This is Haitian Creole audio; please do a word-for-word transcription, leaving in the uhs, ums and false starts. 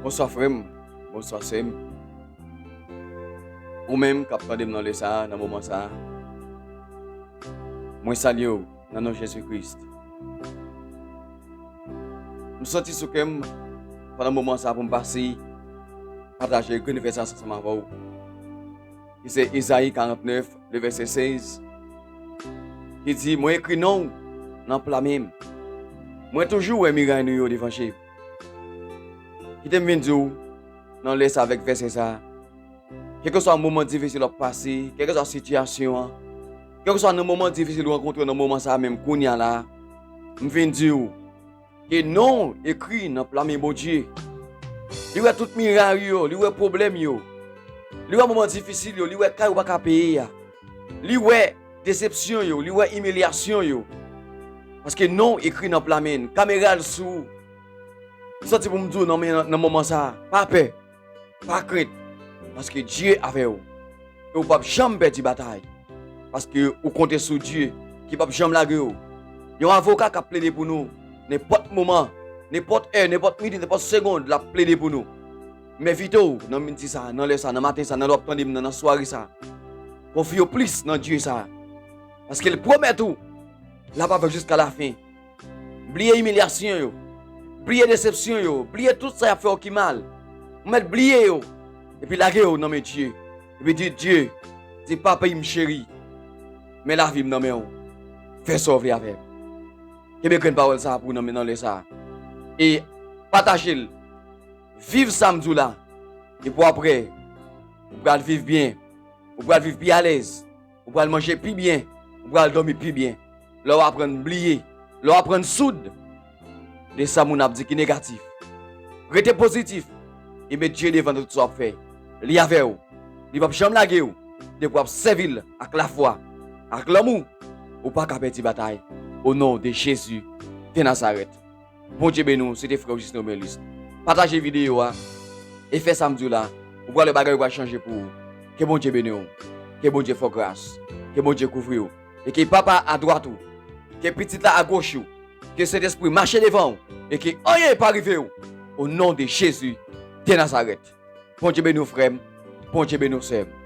Bonswa frè m, bonswa sè m. Ou menm k ap tande m nan lè sa a, nan moman sa a, mwen salye w nan non Jezi Kris. M santi sou kè m pandan moman sa a pou m pase pataje grenn vèsè sa ansanm avè w, ki se Ezayi karantnèf, le vèsè sèz, ki di, "Mwen ekri non w nan pla men m. Mwen toujou wè miray nou yo devan je m." Kite m vin di w nan lè sa avèk vèsè sa, kèlkeswa moman difisil w ap pase, kèlkeswa sitiyasyon an, kèlkeswa nan moman difisil ou rankontre nan moman sa a menm kounye a la, m vin di w ke non w ekri nan pla men Bondye. Li wè tout miray yo, li wè pwoblèm yo, li wè moman difisil yo, li wè kay ou pa ka peye a, li wè desepsyon yo, li wè imilyasyon yo. Paske non w ekri nan pla men l, kamera l sou ou. M santi pou m di w nan, men- nan moman sa a, pa pè, pa krent, paske Dye avè w. E w p ap janm pèdi batay, paske ou konte sou Dye ki p ap janm lage w. Yon avoka k ap plede pou nou, nenpòt moman, nenpòt è, nenpòt minit, nenpòt segonn, l ap plede pou nou. M envite w nan midi sa, nan lè sa, nan maten sa, nan lè w ap tande m nan, nan sware sa, konfye w plis nan Dye sa, paske l pwomèt ou l ap avè w jiska lafen. Bliye imilyasyon yo. Bliye desepsyon yo. Bliye tout sa y ap fè w ki mal. Ou mèt bliye yo. Epi lage yo nan men Dye. Epi di, "Dye, se papi m cheri. Men lavi m nan men w. Fè sa w vle avè m." Kenbe grenn pawòl sa a pou w nan men nan lè sa a. E pataje l. Viv sa m di w la. Epi apre, ou pral viv byen. Ou pral viv pi alèz. Ou pral manje pi byen. Ou pral dòmi pi byen. Lè w aprann bliye, lè w aprann soud de sa moun ap di ki negatif, rete pozitif e met Dye devan nan tout sa w ap fè. Li avè w. Li p ap janm lage w. Depi w ap sèvi l ak lafwa, ak lanmou, ou pa ka pèdi batay. O non de Jezi de Nazarèt. Bondye beni w, se te frè w Jisno Melis. Pataje videyo a e fè sa m di w la. Ou pral wè bagay yo pral chanje pou ou. Ke Bondye beni w. Ke Bondye fè w gras. Ke Bondye kouvri w. E ke Papa a dwat ou, ke Pitit la a goch ou, ke Sentespri mache devan w e ke anyen pa rive w. O non de Jezi de Nazarèt. Bondye beni w frè m. Bondye beni w sè m.